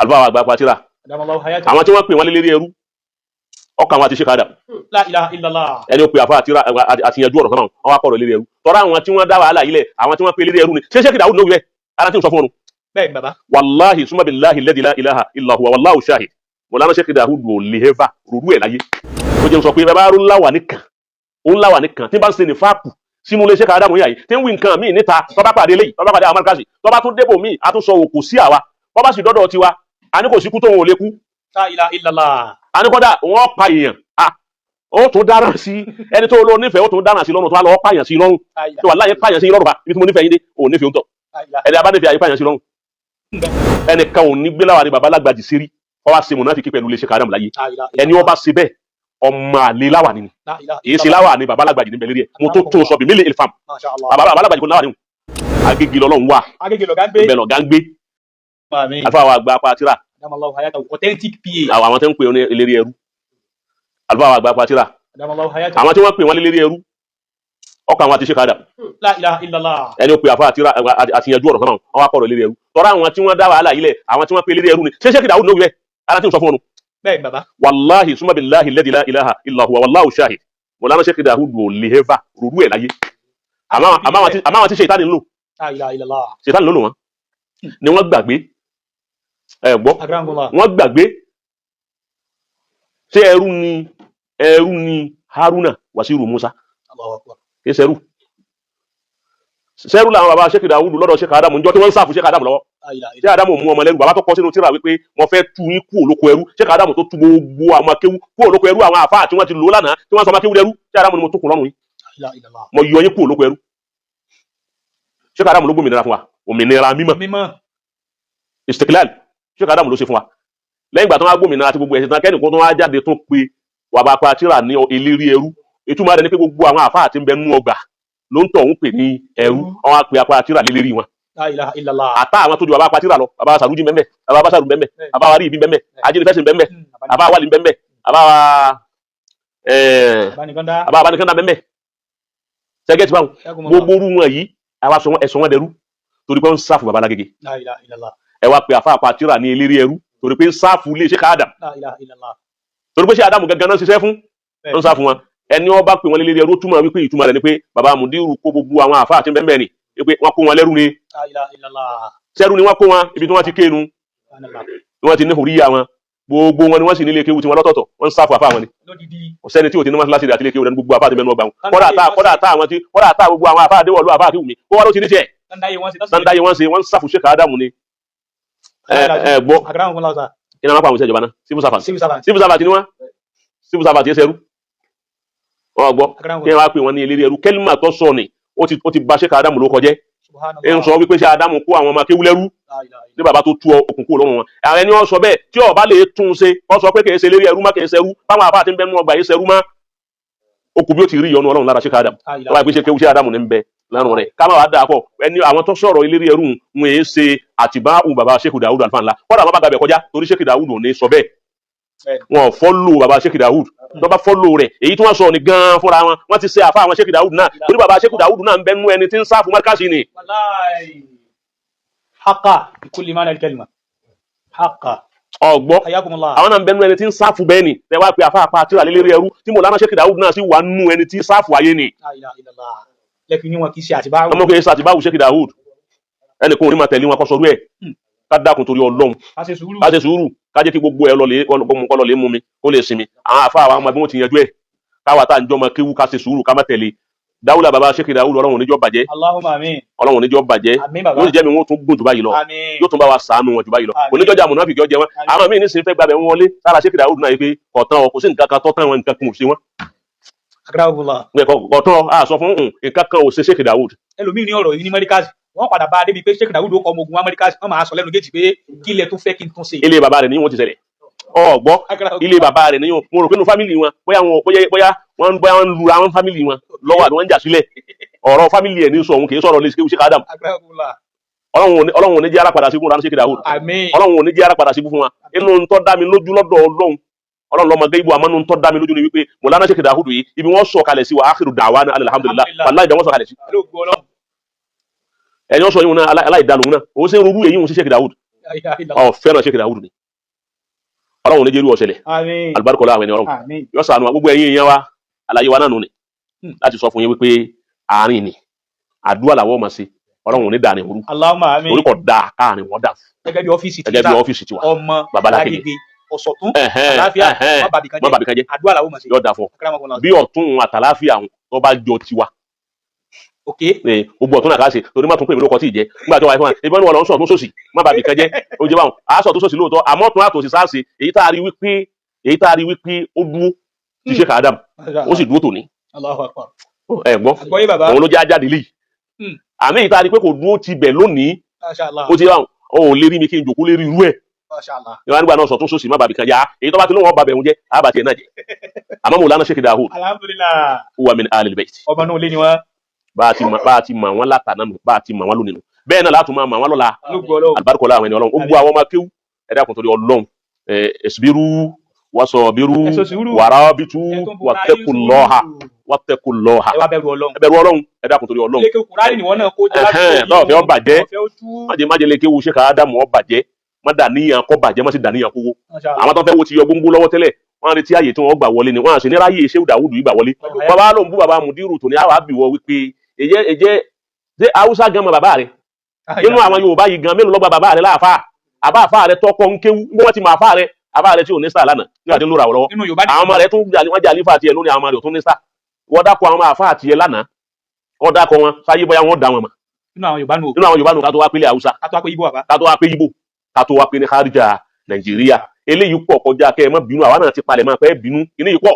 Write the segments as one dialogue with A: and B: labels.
A: Àlùfáà wa àgbà patira.
B: Adamallahu hayata.
A: Àwọn tí wọ́n pè wọ́n lé lérí ẹrú, ọkàn àwọn àti Sheikh Adam.
B: La ilaha illallah.
A: Ẹni ó pe àfa àti àtìyànjú ọ̀rọ̀ kan náà, wọ́n wá kọ̀rọ̀ lérí ẹrú. Tọ́ra àwọn tí wọ́n dá wàhálà yìí lẹ̀, àwọn tí wọ́n pe lérí ẹrú ni. Ṣé Sheikh Dawud ló wí bẹ́ẹ̀? Ara tí ń sọ fún ọ.
B: Bẹ́ẹ̀ ni, bàbá.
A: Wàláhì, summa billahi alladhi la ilaha illa huwa, wallahu shahid, mọ̀lánà Sheikh Dawud ò lè hẹ́fà rúrú ẹ̀ láyé. Ó jẹ́ sọ pé bàbá rú ńlá wà nìkan, ó ńlá wà nìkan tí bá ń ṣe ní fáàkù sínú ilé Sheikh Adamu yà yìí, tí ń wí nǹkan míì níta. Tó bá pàdé léyìí, tó bá pàdé àwọn márkàsì, tó bá tún débò míì, a tún sọ òkú sí àwa. Bọ́ bá sì dọ́dọ̀ tiwa, a ní kò sí kú tóun ò lè kú.
B: La ilaha illallah.
A: A ní kọ́dà wọ́n pa èèyàn, ó tún dára sí ẹni tó lọ nífẹ̀ẹ́, ó tún dára sí lọ́rùn, tó wá lọ pààyàn sí lọ́rùn. Tó wà láyé pààyàn sí lọ́rùn bá ibi tí mo nífẹ̀ẹ́ yín dé, ò nífẹ̀ẹ́ ń tọ̀. Ẹni abá nífẹ̀ẹ́ ayé pààyàn sí lọ́rùn. Ẹnìkan ò ní gbéláwà ní baba alágbàjì sírí kọ́ wá ṣe mùnáfíkí pẹ̀lú iléeṣẹ́ kàdámù láyé. Ẹni ó bá ṣe bẹ́ẹ̀, ọmọ àlè láwà nínú èyí ṣe láwà ní baba alágbàjì níbẹ̀ lérí ẹ̀. Mo tó tún sọ bí mílí ilfam. Baba alágbàjì kò láwà nínú Agége lọ́lọ́run wà.
B: Agége lọ̀gá ń gbé.
A: Ibẹ̀ lọ̀gá ń gbé. Àlùfáà wa àgbà apatira.
B: Adamallahu hayata, authentic PA.
A: Àwọn tí ń pè ní eléré ẹrú, àlùfáà wa àgbà apatira.
B: Adamallahu hayata.
A: Àwọn tí wọ́n pè wọ́n lélẹ́rí ẹrú, ọkàn àwọn àti Sheikh Adam.
B: La ilaha illallah.
A: Ẹni ó pe àfa àti àtìyànjú ọ̀rọ̀ kan náà, wọ́n wá kọ̀rọ̀ lérí ẹrú. Tọ́ra àwọn tí wọ́n dá wàhálà yìí lẹ̀, àwọn tí wọ́n pe lérí ẹrú ni. Ṣé Sheikh Dawud ló wí bẹ́ẹ̀? Ara tí ń sọ fún ọ.
B: Bẹ́ẹ̀ ni, bàbá.
A: Wàláhì, summa billahi alladhi la ilaha illa huwa, wallahu shahid, mọ̀lánà Sheikh Dawud ò lè hẹ́fà rúrú ẹ̀ láyé. Àmọ́ àwọn tí ṣètánì ń lò,
B: La ilaha illallah.
A: ṣètánì ló lò wọ́n ni wọ́n gbàgbé ẹ gbọ́.
B: Akramakumullah.
A: Wọ́n gbàgbé. Ṣé ẹrú ni? Ẹrú ni Haruna Wasiru Musa.
B: Allahu akbar.
A: Kì í ṣẹrú. Sẹ́rú làwọn bàbá Sheikh Dawud lọ́dọ̀ Sheikh Adamu njọ́ tí wọ́n ń sáfù Sheikh Adamu lọ́wọ́.
B: La ilaha.
A: Sheikh Adamu mú ọmọ lẹ́rú. Bàbá tó kọ sínú tíra wípé wọ́n fẹ́ tú yín kú olóko ẹrú, Sheikh Adamu tó tú gbogbo àwọn akéwú kú olóko ẹrú, àwọn àfáà tí wọ́n ti lò lánàá tí wọ́n sọ ọmọ akéwú dẹrú, Sheikh Adamu ni mo tún kù lọ́rùn yín.
B: La ilaha illallah.
A: Mo yọ yín kú olóko ẹrú. Sheikh Adamu ló gbòmìnira fún wa, òmìnira mímọ́.
B: Mímọ́.
A: Istiklal, Sheikh Adamu ló ṣe fún wa. Lẹ́yìn ìgbà tó wá gbòmìnira àti gbogbo ẹ̀sìn tán, kẹ́nìkan tó wá jáde tó pe wàbá tíra ní eléré ẹrú, ìtumọ̀ rẹ̀ ni pé gbogbo àwọn àfáà tí ń bẹ nú ọgbà ló ń tọ̀ ń pè ní ẹrú. Wọn á pe apá tíra lélẹ́rí wọn.
B: La ilaha illallah.
A: Àtà àwọn tó ju bàbá apá tíra lọ, bàbá sàrújì mbẹ́mbẹ́, bàbá bàṣàrù mbẹ́mbẹ́, bàbá wa rí ibi mbẹ́mbẹ́, ajínigbẹ́sìn mbẹ́mbẹ́, bàbá wàlí mbẹ́mbẹ́, bàbá wa
B: Abánikọ́ndá.
A: Bàbá abanikanda mbẹ́mbẹ́. Sẹ́gẹ́tì báwọn gbogbo orú wọn yìí, àwa sọ wọn, ẹ̀sọ́ wọn dẹrú torí pé ń sáfù bàbá lágége.
B: La ilaha illallah.
A: Ẹ wá pe àfa apá tíra ní eléré ẹrú torí pé ń sáfù ilé Sheikh Adam.
B: La ilaha illallah.
A: Torí pé Sheikh Adam gangan náà ṣiṣẹ́ fún, ń sáfù wọn. Ẹni wọn bá pè wọn lélẹ́rí ẹrú, túmọ̀ wípé ìtumọ̀ rẹ̀ ni pé bàbá mudiru kó gbogbo àwọn àfa àti bẹ́ẹ̀ ni pé wọ́n kó wọn lẹ́rú ni.
B: La ilaha illallah.
A: Sẹ́rú ni wọ́n kó wọn. Ibi tí wọ́n ti kéenu
B: Subhanallah.
A: ni wọ́n ti ní hùríyà wọn. Gbogbo wọn ni wọ́n sì nílé kéwu tiwọn lọ́tọ̀ọ̀tọ̀, wọ́n ń sáfù àfa wọn ni.
B: Lódìdí.
A: Kò sẹ́ni tí ò ti ní mọ́sálásí rẹ̀ àti ilé kéwu rẹ̀ ní gbogbo àfa àti mẹ́nu ọgbà wọn. Kọ́dà tá àwọn tí kọ́dà tá gbogbo àwọn àfa àdéwọ̀lú àfa àkéwù mi kó wá ló ti ní tiẹ̀.
B: Sandaye wọn ṣe.
A: Sandaye wọn ṣe, wọ́n ń sáfù Sheikh Adamu ni. Ẹ ẹ gbọ́.
B: Akramakumullah sa.
A: Kí ni wọ́n pa àwọn iṣẹ́ ìjọba náà? Civil servant.
B: Civil servant.
A: Civil servant ni wọ́n. Civil servant yẹn ṣẹrú wọ́n gbọ́. Kí
B: Akramakumullah.
A: wọ́n á pè wọ́n ní eléré ẹrú, kẹ́límà tó sọ ni ó ti ba Sheikh Adamu ló kọjẹ́.
B: Subhanallah.
A: Ń sọ wípé ṣé Adamu kó àwọn ọmọ akéwú lẹ́rú.
B: La ilaha
A: Ní bàbá tó tú okùn kúrò lọ́rùn wọn, àwọn ẹni wọn sọ bẹ́ẹ̀, tí ó bá lè tún un ṣe, wọ́n sọ pé kì í ṣe eléré ẹrú má, kì í ṣe ẹrú báwọn àbá àti bẹnu ọgbà yìí ṣẹrú má. Okùn bí ó ti rí ìyọnu Ọlọ́run lára Sheikh Adamu.
B: illallah.
A: Wọ́n wá pé ṣe kéwú ṣe Adamu ní bẹ lọ́rùn rẹ̀, ká má wàá dà pọ̀. Ẹni àwọn tó sọ̀rọ̀ eléré ẹrú ń èé ṣe àtìbáhù bàbá Sheikh Dawud alfa ńlá. Kọ́dà wọn bá gbàgbẹ́ kọjá torí Sheikh Dawud ò ní sọ bẹ́ẹ̀. Wọn ò follow bàbá Sheikh Dawud. Tó bá follow rẹ̀, èyí tí wọ́n sọ ní gan-an fúnra wọn, wọ́n ti ṣe àfa àwọn Sheikh Dawud náà, torí bàbá Sheikh Dawud náà ń bẹ nú ẹni tí ń sáfù márkàsì ni.
B: Wallahi. Haqqa bi kulli ma'na al-kalima. Haqqa.
A: Ọgbọ́.
B: Hayakumullah.
A: Àwọn náà ń bẹ nú ẹni tí ń sáfù bẹ́ẹ̀ ni. Ẹ wá pé àfa àpá àtìrà lélẹ́rẹ́ ẹrú tí Mọ̀lánà Sheikh Dawud náà sì wà nú ẹni tí ń sáfù ayé ni.
B: La ilaha illallah. Lẹ́fi ní wọn kì í ṣe àtibáwò.
A: Ọmọ kìí sàtìbáwù Sheikh Dawud, ẹnì kan ò ní máa tẹ̀lé wọn kọ́ sọrú ẹ̀. Ká dákun torí Ọlọ́run.
B: Ká ṣe sùúrù.
A: Ká ṣe sùúrù, ká jẹ́ kí gbogbo ẹ kọ́ lọ lè mú mi kó lè sinmi. Àwọn àfa àwọn ọmọ bí wọ́n ti yanjú ẹ̀, káwa tá à ń jọ́ ọmọ kéwú, ká ṣe sùúrù, ká má tẹ̀lé dáwùlà bàbá Sheikh Dawud. Ọlọ́run oníjọ́ bàjẹ́.
B: Allahumma amin.
A: Ọlọ́run oníjọ́ bàjẹ́.
B: Àmín, bàbá.
A: Yóò sì jẹ́ mi, wọ́n tún gùn jù báyìí lọ.
B: Àmín.
A: Yóò tún bá wa sàánú wọn jù báyìí lọ.
B: Àmín.
A: Oníjọ́jà mùnáfíkì ọjẹ́ wọn.
B: Àmín.
A: Àwọn míì nísìnyí fẹ́ gbàbẹ̀ wọn wọlé sára Sheikh Dawud náà yìí pé kọ̀tán ọ, kò sí nǹkan kan tọ́tán wọn, nǹkan kan ò sí wọn.
B: Akramakumullah.
A: Kọ̀tán a sọ fún nǹkan kan ò ṣe Sheikh Dawud.
B: Ẹlòmíì ní ọ̀rọ̀ yìí ní Mẹ́ríkàsì, wọ́n padà bá a débi pé Sheikh Dawud ó kọ́ ọmọ ogun wa Mẹ́ríkàsì, wọ́n máa sọ lẹ́nu géètì pé kí ilẹ̀ tó fẹ́ kí n tún ṣe.
A: Ilé bàbá rẹ̀ ní wọ́n ti ṣẹlẹ̀ ọ̀gbọ́. Ilé bàbá rẹ̀ ní mo rò pé nínú family wọn, bóyá wọn bóyá bóyá wọn bóyá wọn lura wọn family wọn lọ́wọ́ àbí wọ́n ń jà sílẹ̀. Ọ̀rọ̀ family ẹ̀ ní sọ òun, kì í sọ̀rọ̀ lè ṣe Adam.
B: Akramakumullah.
A: Ọlọ́run ò ní jẹ́ arápadà sí fún wa, Sheikh Dawud.
B: Àmín.
A: Ọlọ́run ò ní jẹ́ arápadà sí fún wa. Inú ń tọ́ dá mi lójú lọ́dọ̀ Ọlọ́run, Ọlọ́run lọ́mọ gẹ́gbó, àmọ́ inú ń tọ́ dá mi lójú ni wípé Mọ̀lánà Sheikh Dawud yìí, ibi wọ́n sọ kalẹ̀ sí wa, akhiru da'wana alhamdulillah.
B: Alhamdulillah.
A: Wàláhì, ìdá wọ́n sọ kalẹ̀ sí.
B: Pẹ̀lú ògo Ọlọ́run.
A: Ẹni wọ́n sọ yìí wọn náà, aláìdá lòun náà, òun sì ń rúrú èyí wọn sí Sheikh Dawud.
B: La ilaha illallah.
A: Ọ fẹ́ràn Sheikh Dawud ni. Ọlọ́run ní jẹ́rú ọ̀sẹ̀lẹ̀.
B: Àmín.
A: Alibarikọlá àwọn ẹni Ọlọ́run.
B: Àmín.
A: Yọ sànù wa, gbogbo ẹ̀yin èèyàn wa, àlàyé wa náà nù ni láti sọ fún yín wípé àárín ni àdúrà làwọn ọmọ sí. Ọlọ́run ní dàní òru.
B: Allahumma àmín.
A: Orí kò dáa káàrin wọn dà.
B: Gẹ́gẹ́ bí ọ́fíìsì
A: Gẹ́gẹ́ bí
B: títà
A: ọ́fíìsì tiwa.
B: ọmọ
A: Babalágége.
B: Lágége ọ̀sọ̀tún
A: Ẹ̀hẹ́n,
B: àlàáfíà
A: ẹ̀hẹ́n.
B: má bàbí kan
A: Má
B: jẹ́.
A: bàbí kan jẹ́.
B: Àdúrà làwọn mọ̀ sí.
A: Yọ da fún ọ.
B: Akramakumullah.
A: Bí ọ̀tún àtàláfíà àwọn tó bá jọ tiwa.
B: Ok.
A: Gbogbo ọ̀tún náà ká ṣe torí má tún pè mí lóko tí ì jẹ́ nígbà tó wà fún wa ebi wọn ni wọn lọ ń sọ ọ̀tún sòsì, má bàbí kan jẹ́. Ó jẹ́ báwọn a sọ ọ̀tún sòsì lóòótọ́, àmọ́ ọ̀tún àtòsí sáàsì èyí tá a rí wípé ó dúró ti Sheikh Adam, ó sì dúró tòní.
B: Allahu akbar.
A: Ẹ gbọ́.
B: Àgbọ́yé bàbá.
A: Òun ló jẹ́ ajáde lè àmì èyí tá a rí pé kò dúró ti bẹ̀ lónìí.
B: Masha Allah.
A: Ó ti báwọn ó ò lè rí mi kí n jòkó lérí irú ẹ̀.
B: Masha Allah.
A: Ìwà nígbà náà sọ tún sòsì, má bàbí kan jẹ́. Èyí tó bá ti lóun ọba bẹ̀rù jẹ́, àbàtì ẹ̀ náà jẹ́. Àmọ́ Mawlana Sheikh Dawud
B: Alhamdulillah.
A: huwa min ahlil bayt.
B: Ọmọ náà lé ni wọn.
A: Bá a ti mọ̀ wọ́n látàná nù, bá a ti mọ̀ wọ́n lónìí nù, bẹ́ẹ̀ náà látún máa mọ̀ wọ́n lọ́la.
B: Lógo Ọlọ́run.
A: Alibarikola àwọn ẹni Ọlọ́run, ó gbọ́ àwọn ọmọ akéwù. Ẹ dákun torí Ọlọ́run, ẹ isbiru wasabiru
B: Ẹ ṣe sùúrù.
A: warabitu
B: Ẹ tún bùkún ayé
A: wattaqullaha
B: sùúrù.
A: Wattaqullaha.
B: Ẹ wá bẹ̀rù Ọlọ́run.
A: Ẹ bẹ̀rù Ọlọ́run, ẹ dákun torí Ọlọ́run.
B: Ilé kéwú Kùránì ni wọn náà kó jẹ láti
A: Ẹhẹ́n, lọ́ọ̀fẹ́ ó bàjẹ́.
B: Ọ̀fẹ́ ó tú.
A: Májè lè kéwu Sheikh Ádámù ó bàjẹ́, má dà níyàn kó bàjẹ́, má sì dà níyàn kówó.
B: Masha Allah.
A: Àwọn tó fẹ́ wo ti yọ gbóngbó lọ́wọ́ tẹ́lẹ̀, wọ́n á retí àyè tí wọ́n gbà wọlé ni wọ́n á sì ní ráyè Sheikh Dawud yìí gbà wọlé. Bàbá ló ń bú bàbá Mudiru tòní, àwọn àbíwọ wípé èjẹ èjẹ ṣé Haúsá gan mọ bàbá rẹ nínú àwọn Yorùbá yìí gan mélòó lọ́gba bàbá rẹ láàfáà àbá àfáà rẹ tọkọ ń kéwú bí wọ́n ti mọ àfáà rẹ, àbá rẹ tí ò ní sáà lánàá nígbà tí ń lóra wọ̀ lọ́wọ́.
B: Nínú Yorùbá
A: Àwọn ọmọ rẹ tún wọ́n jà lífà tiẹ̀ lónìí, àwọn ọmọ rẹ ò tún ní sáà. Wọ́n dákọ̀ àwọn ọmọ àfáà tiẹ̀ lánàá, wọ́n dákọ̀ wọn sáyé bóyá wọ́n dá wọn mọ̀.
B: Nínú àwọn Yorùbá nù.
A: Nínú àwọn Yorùbá nù, ká tó wá pélé Haúsá.
B: Ká tó wá pé Ibo bàbá.
A: Ká tó wá pé Ìgbò, ká tó wá pé ní kárìjà Nàìjíríà. Eléyìí pọ̀ kọjá kẹ́ ẹ má bínú, àwa náà ti palẹ̀ máa pẹ́ bínú, eléyìí pọ̀.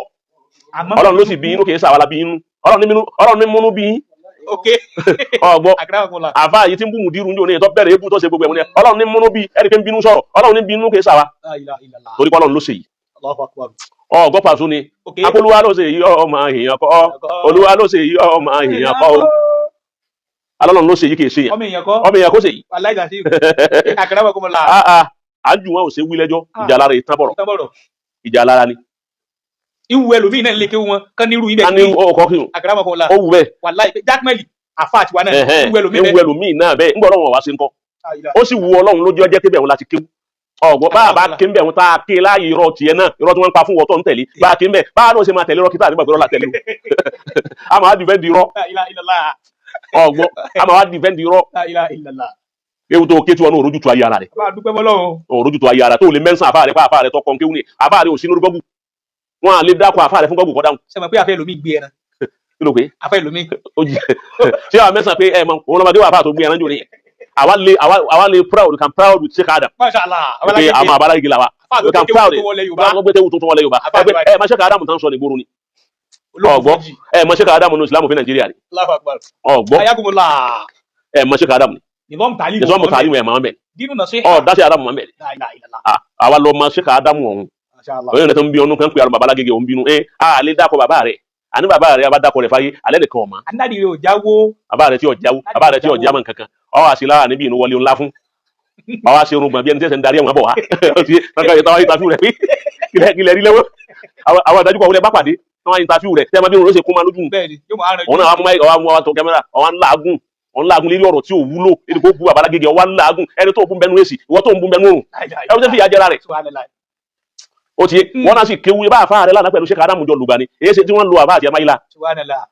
B: Àmọ́
A: Ọlọ́run ló sì bí inú, kì í sàwálà bí inú. Ọlọ́run ní múnú bí yín.
B: Ok.
A: Ọgbọ́.
B: Akramakumullah.
A: Àfa yìí tí ń bú Mùdírù ń jò ní ìtọ́ bẹ̀rẹ̀ ebú tó ṣe gbogbo ẹ̀wọ̀n ni Ọlọ́run ní múnú bí ẹni pé ń bínú sọ̀rọ̀. Ọlọ́run ní bínú, kì í sàwá.
B: La ilaha illallah.
A: Torí pé Ọlọ́run ló ṣe yìí.
B: Allahu akbar.
A: Ọgbọ́ pàṣẹ ni.
B: Ok.
A: Akólúwa ló ṣe yìí, ọmọ èèyàn kọ́. Olúwa ló ṣe yìí, ọmọ èèyàn kọ́ o. Alọ́run ló ṣe yìí, kì í ṣe yàn.
B: Ọmọ èèyàn kọ́.
A: Ọmọ èèyàn kó ṣe yìí.
B: Aláìsàn sí. Akramakumullah.
A: Ah ah, à ń jù wọn ò ṣe wí lẹ́jọ́. Ìjà lára ìtàn bọ̀rọ̀.
B: Ìtàn bọ̀rọ̀.
A: Ìjà lára ni.
B: Ìwù ẹlòmíì náà lè kéwú wọn kán nírú ibẹ̀.
A: A ní ọkọ̀ kí
B: Akramakumullah.
A: ó wù bẹ́ẹ̀.
B: Wàláì pé Jákmẹ́lì àfa àtiwá náà.
A: Ẹ̀hẹ́n,
B: Ìwù ẹlòmíì
A: ewu
B: bẹ́ẹ̀.
A: ẹlòmíì náà bẹ́ẹ̀ ńgbọ́ Ọlọ́run wá sí ńkọ́. Ó sì wu Ọlọ́run lójú ọjọ́ kébẹ̀ wọn láti kéwú. Ọ̀gbọ́n bá a bá ké ń bẹ̀ wọn tá a ké láàyè irọ́ tiẹ̀ náà, irọ́ tí wọ́n ń pa fún wọ́tọ̀ ń tẹ̀lé, bá a ké ń bẹ̀, bá a náà ṣe máa tẹ̀lé irọ́ kíta nígbà pé irọ́ la tẹ̀lé o. A máa defend irọ́.
B: La ilaha illallah.
A: Ọ̀gbọ́n, a máa wá defend irọ́.
B: La ilaha illallah.
A: Ewu tó ké tí wọn náà òrójú tu ayé ara rẹ̀.
B: Bá a dúpẹ́ fọ́lọ́run.
A: Òrójú tu ayé ara tó lè mẹ́sàn àfa rẹ̀ pa àfa rẹ̀ tọkọ kéwú ni àfa rẹ̀ ò sí lórí gọ́gù, wọn à lè dákọ̀ àfa rẹ̀ fún gọ́gù kọ́ dáhùn.
B: Ṣé mo pé àfẹ́ ẹlòmíì gbé ẹran?
A: Kí ló pé?
B: Àfẹ́ ẹlòmíì.
A: Ó jì ṣé àwọn mẹ́sàn pé ẹ mọ òun lọ́mọdé wà fà tó gbé ẹran jò ní àwa lè proud, we can proud with Sheikh Adam.
B: Masha Allah.
A: Pé àwọn abala igi la wa,
B: Àfa
A: we can
B: tó
A: proud.
B: kéwú tó wọlé Yorùbá.
A: Wọ́n gbé tẹ́wù tuntun wọlé Yorùbá.
B: Àfa àti
A: Ẹ má Sheikh Adam tán sọ ní gbòòrò ni.
B: Ológun
A: Ọ̀gbọ́.
B: Fújì.
A: Ẹ má Sheikh Adam ní Islam fún Nàìjíríà ni.
B: Allahu akbar.
A: Ọ̀gbọ́.
B: Ayakumullah.
A: Ẹ má Sheikh Adam ni.
B: Nìbọn tàlí.
A: Yẹsọ mọ tààrí ẹ máa bẹ.
B: Dínú nà sí.
A: Ọ dáṣẹ Adam máa bẹ.
B: La ilaha illallah.
A: Àwa lọ ma Sheikh Adam ọ̀hún.
B: Masha Allah.
A: Òyìnbó tó ń bí ọdún kan pé àrùn babalá gègé òun bínú ẹ a lè dákọ bàbá rẹ àní bàbá rẹ abá dákọ rẹ fáyé alẹ́ nìkan ọ̀ma.
B: Andadi rẹ̀ ò jáwó.
A: Bàbá rẹ tí ò jáwó, bàbá rẹ tí ò jámọ́ nǹkankan ọ wá sí lára níbi ìnú wọlé ńlá fún ọ wá sí irun gbọ̀n bí ẹni tí ẹsẹ̀ ń darí ẹ̀wọ̀n bọ̀ wá kankan yìí táwọn interview rẹ pé kílẹ̀ rí lẹ́wọ́ àwọn àdájú kan wọlé bá pàdé táwọn interview rẹ tẹ́ ẹ máa bí irun ló ṣe kó máa lójú.
B: Bẹ́ẹ̀ni, yóò máa rìn.
A: Òun náà wàá mú máìkì, wàá mú wa tó kámẹ́rà, ọwá ń làágùn, òun làágùn lérí ọ̀rọ̀ tí ò wúlò ẹni kó bu babalá gègé, ọwá ń làágùn ẹni tó bú bẹnu èsì, ìwọ tó ń bú bẹnu òrùn ẹ wọ́n ti fi ìyà jẹra rẹ̀.
B: Subhanallah.
A: Ó ti yé wọn náà sì kéwu bá àfa rẹ lánàá pẹ̀lú Sheikh Adamu jọ lùgbà ni èyí ṣe tí wọ́n lo àfa àti amáyílá.
B: Subhanallah.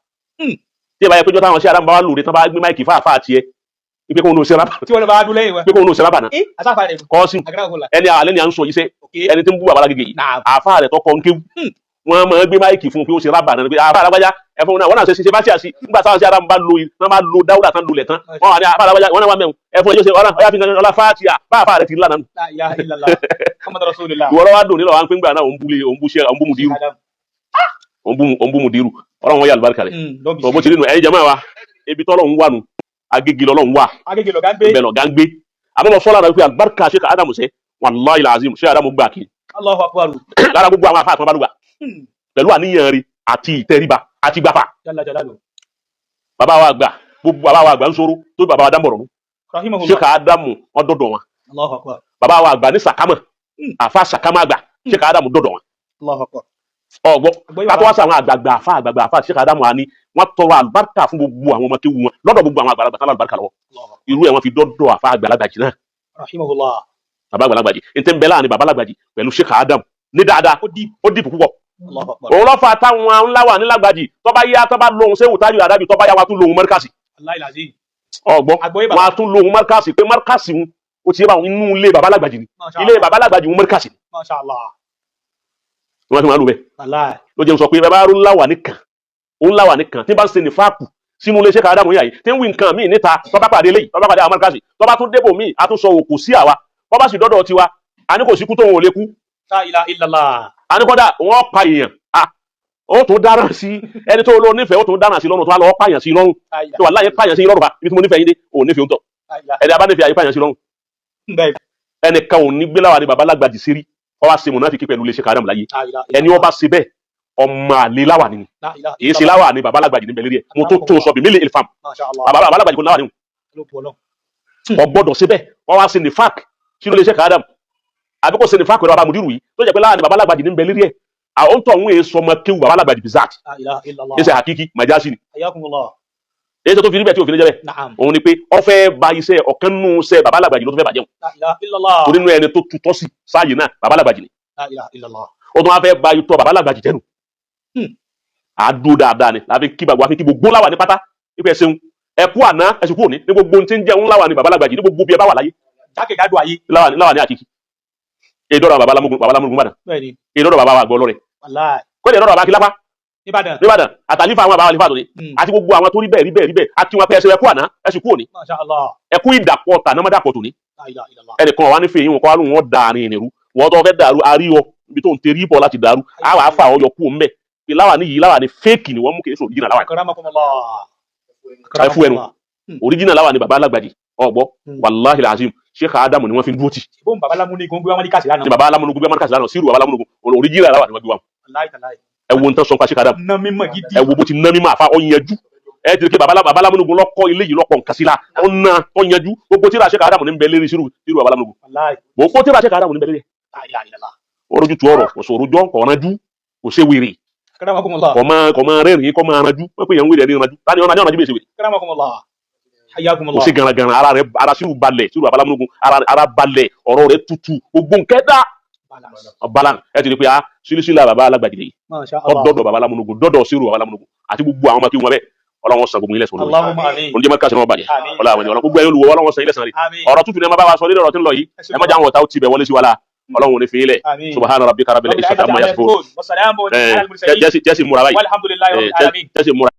A: Tí ìbáyẹ péjọ táwọn Sheikh Adamu bá wà lóore tán bá gbé máìkì fáfá àti ẹ pé kóun ló ṣe rábà.
B: Tí wọ́n lọ bá dún lẹ́yìn wọn.
A: Pé kóun ló ṣe rábà náà.
B: Ẹ àsáfà rẹ̀.
A: Kọ́sìn.
B: Akramakumullah.
A: Ẹni àlẹ́ ni à ń sọ yìí sẹ́.
B: Ok.
A: Ẹni tí ń bú babalá gègé yìí,
B: Naam.
A: àfa rẹ̀ tọkọ ń kéwu, wọn máa gbé máìkì fún un pé ó ṣe rábà náà pé àfa alágbájá ẹ fún un náà wọn náà ṣe ṣe bá ṣe àṣì nígbà táwọn Sheikh Adamu bá lo tán bá lo dáwúdà tán lulẹ̀ tán wọn wà ní àfa alágbájá wọn náà wà mẹ́wọ̀n ẹ fún ẹ yóò ṣe ọlá ọyá fi kan ọlá fáàtìyà bá àfa rẹ̀ ti lánàá nù.
B: La ilaha illallah. Muhammadu Rasulullah.
A: Ìwọ lọ́wọ́ dùn nílò wa ń pín gbà náà òun bú lé òun bú ṣe òun bú Mudiru.
B: Adam.
A: Òun bú Mudiru, Ọlọ́run wọn yà àlùbáríkà rẹ̀.
B: Lọ́bì.
A: Tó bó ti rí nu ẹ̀yin jẹ́mọ́ wa, ibi tọ́lọ́run wà nù Agége lọ́lọ́run wà.
B: Agége lọ̀gá ń gbé.
A: Ibẹ̀ lọ̀gá ń gbé. Àmọ́ mo sọ́la rẹ̀ pé àlùbáríkà Sheikh Adamu sẹ́, wàláhì làzim, Sheikh Adamu gbà kí
B: Allahu akbar.
A: Lára gbogbo àwọn afáàtàn bá lùgbà pẹ̀lú àníyàn rẹ̀ àti ìtẹríba àti gbàfà.
B: Jalla jalalu.
A: Bàbá wa àgbà, gbogbo bàbá wa àgbà ń sọ̀rọ̀ tó bàbá wa dámọ̀rọ̀ mú.
B: Rahimahullah.
A: Sheikh Adamu wọn dọ̀dọ̀ wọn.
B: Allahu akbar.
A: Bàbá wa àgbà ní Sàkámà, àfa Sàkámà àgbà, Sheikh Adamu dọ̀dọ̀ wọn.
B: Allahu akbar.
A: Ọgbọ́.
B: Àgbọ́yé
A: kátó
B: bàbá.
A: wá sí àwọn àgbààgbà àfa, àgbààgbà àfa Sheikh Adamu àní wọn tọrọ àlùbáríkà fún gbogbo àwọn ọmọ kéwu wọn lọ́dọ̀ gbogbo àwọn àgbàlagbà tán àlùbáríkà lọ́wọ́.
B: Allahu akbar.
A: Irú ẹ̀ wọ́n fi dọ́dọ̀ àfa àgbàlagbà jì náà.
B: Rahimahullah.
A: Bàbá àgbàlagbàjì n tẹ́ ń bẹ láàrin bàbá àgbàlagbàjì pẹ̀lú Sheikh Adam ní dáadáa.
B: Ó dì.
A: Ó dìbò púpọ̀.
B: Allahu akbar.
A: Òun lọ́fà táwọn ńlá wà nílágbàjì, tọ́ba yá, tọ́ba lóhun sẹ́wù tájú àdájú, tọ́ba yá wa tún lóhun mọ́ríkàsì.
B: Wallahi lazim.
A: Ọgbọ́n.
B: Àgbọ́yé
A: wọn
B: bàbá.
A: a tún lóhun mọ́ríkàsì pé mọ́ríkàsì ń ó ti yé báwọn, inú ilé bàbá àgbàlagbàjì ni.
B: Masha
A: Ilé
B: Allah.
A: bàbá àgbàlagbàjì ń mọ́ríkàsì ni.
B: Masha Allah.
A: Wọ́n fi máa lò bẹ́ẹ̀.
B: Wallahi.
A: Ló jẹun sọ pé bàbá arú ńlá wà nìkan, ó ńlá wà nìkan tí bá ń ṣe nífàkù sínú ilé Sheikh Adamu yà yìí, tí ń wí nǹkan míì níta, tọ́ba pàdé eléyìí, tọ́ba pàdé àwọn mọ́ríkàsì, tọ́ba tún débò míì, a tún sọ òkú sí àwa, bọ́bá sì dọ́dọ̀ tiwa, a ní kò sí kú tóun ò lè kú.
B: La ilaha illallah.
A: A ní kọ́dà wọ́n pa èèyàn, a ó tún dáná sí ẹni tó lọ nífẹ̀ẹ́, ó tún dáná sí lọ́rùn, tó wá lọ pààyàn sí lọ́rùn. Tó wà láyé pààyàn sí lọ́rùn bá ibi tí mo nífẹ̀ẹ́ yín dé, ò nífẹ̀ẹ́ ń tọ̀. Ẹni abá nífẹ̀ẹ́ ayé pààyàn sí lọ́rùn.
B: Bẹ́ẹ̀.
A: Ẹnìkan ò ní gbé láwa ní baba lágbàjì sírí kọ́ wá ṣe mùnáfíkí pẹ̀lú ilé Sheikh Adam láyé.
B: La ilaha
A: Ẹni ó bá ṣe bẹ́ẹ̀, ọmọ àlè láwà ni.
B: La ilaha
A: Èyí ṣe láwà ní baba lágbàjì níbẹ̀ lérí ẹ̀, mo tó tó sọ bí mílí ilfam.
B: Masha Allah.
A: Baba lágbàjì kò láwà ní.
B: Ló bu Ọlọ́run.
A: Kò gbọ́dọ̀ ṣe bẹ́ẹ̀, wọ́n wá ṣe nífàk sínú ilé Sheikh Adam, àbí kò ṣe nífàk pẹ̀lú baba mudiru yìí tó jẹ́ pé láwa ní baba lágbàjì níbẹ̀ lérí ẹ̀, àwọn tó ń wé sọmọ kéwù baba lágbàjì bizat.
B: La ilaha illallah.
A: Ẹsẹ̀ hakiki majasi ni.
B: Hayyakumullah.
A: Èyí tó fi rí bẹ́ẹ̀ tí òfin jẹ́ bẹ́ẹ̀.
B: Na'am.
A: Òun ni pé ó fẹ́ ba iṣẹ́ ọ̀kan nù iṣẹ́ baba lágbàjì ló tó fẹ́ bàjẹ́.
B: La ilaha illallah.
A: Torí nínú ẹni tó tutọ́ sí sáàyè náà, baba lágbàjì ni.
B: La ilaha illallah.
A: Ó tún wá fẹ́ ba itọ́ baba lágbàjì jẹ́nu. Àdó dáadáa ni láfi kí bàbá fi kí gbogbo láwà ní pátá ipò ẹ ṣeun, ẹ kú àná, ẹ sì kú òní ní gbogbo ohun tí ń jẹun láwà ní baba lágbàjì ní gbogbo bí ẹ bá wà láyé.
B: Jákèjádò ayé.
A: Láwà ní, láwà ní àkìkí èdè ọ̀rọ̀ baba lámúgun, baba lámúgun bàdàn.
B: Bẹ́ẹ̀ ni.
A: Èdè ọ̀rọ̀ baba wa gbọ́ lọ́rẹ̀.
B: Wallahi.
A: Kọ́ni èdè ọ̀rọ̀ baba akílápá.
B: Níbàdàn.
A: Nìbàdàn àtàlífà àwọn baba àlífà tó ní àti gbogbo àwọn tó rí bẹ́ẹ̀ rí bẹ́ẹ̀ rí bẹ́ẹ̀ àti wọn pé ẹ ṣe, ẹ kú àná, ẹ sì kú òní.
B: Masha Allah.
A: Ẹ kú ìdàpọ̀ tànámọ́dàpọ̀ tòní.
B: La ilaha illallah.
A: Ẹnìkan wà nífẹ̀ẹ́ yìí, wọn kọ́ wá lóun wọn dàrin ìrú wọn tó fẹ́ dàrú aríyọ ibi tó ń terí bọ̀ láti dàrú àwọn afa ọyọ kú mbẹ pé láwà ní yìí, láwà ní fake ni wọ́n mú kì í sọ original láwà ní.
B: Akramakumullah.
A: Ẹ fún ẹnu. Original láwà ní baba alágbàjì ọgbọ. Wàláhi alazim, Sheikh Adamu ni wọ́n fi ń dúró tì.
B: Bóun baba lámúnigun gbé wọn ní kàṣí lánàá.
A: Ní baba alámúnugun bí amárikàsí lánàá, sírù baba alámúnugun original láwà ní wọ́n gbé wa.
B: Wallahi tallahi.
A: Ẹ wo nǹkan sọ nípa Sheikh Adamu.
B: Ná mímọ̀ gidi.
A: Ẹ wo bó ti ná mímọ́ àfa ọ̀yanjú, ẹ ti rí pé baba alámúnugun lọ́kọ́ ilé yìí lọ́kọ̀ nǹkan sí la ọ̀nà ọ̀yanjú gbogbo tíra Sheikh Adamu ní bẹ lérí sírù baba alámúnugun.
B: Wallahi.
A: Gbogbo tíra Sheikh Adamu ní bẹ lérí.
B: La ilaha illallah.
A: Ọ̀rọ̀jú tu ọ̀rọ̀ kò sọ̀rọ̀ jọ́ kọ̀ọ̀ranjú kò ṣe wèrè.
B: Akramakumullah.
A: Kọ̀ máa kọ̀ máa rẹ́rìn-ín kọ̀ máa ranjú wọ́n pè yàn ń wèrè ẹni ranjú tani ọ̀nà ọ̀nà bí èsì wèrè.
B: Akramakumullah.
A: Kò
B: Hayyakumullah.
A: sí garagara ara rẹ̀, ara sírù balẹ̀, sírù abalámúnugun ara ara balẹ̀, ọ̀rọ̀ rẹ̀ tutù, gbogbo nǹkan dá.
B: Balance.
A: Balan ẹ ti rí pé a sílísílà baba alágbàjì yìí.
B: Masha Allah.
A: Ọdọdọ baba alámúnugun dọdọ sírù baba alámúnugun àti gbogbo àwọn ọmọ kí wọn bẹ, Ọlọ́run san gbogbo ilẹ̀ sọ̀rọ̀.
B: Allahumma amin.
A: Oúnjẹ mọ́ká sinú ọbàjẹ́.
B: Àmín.
A: Ọlọ́run àwọn ènìyàn gbogbo ẹ̀yọ́ olùwọ́, Ọlọ́run san ilẹ̀ sàn rí.
B: Àmín.
A: Ọ̀rọ̀ tútù ni ẹ má bá wa sọ lórí ọ̀rọ̀ tí ń lọ yìí, ẹ má jẹ́ àwọn ọ̀tá ó ti bẹ̀ wọlé sí wa la, Ọlọ́run ò ní fi yín lẹ̀.
B: Àmín.
A: Subhana rabbika rabbil izzati amma yasifun.
B: Wa salamun ala al-mursalin.
A: Jẹ́sì múra báyìí.
B: Walhamdulillahi rabbil alamin.
A: Jẹ́sì múra.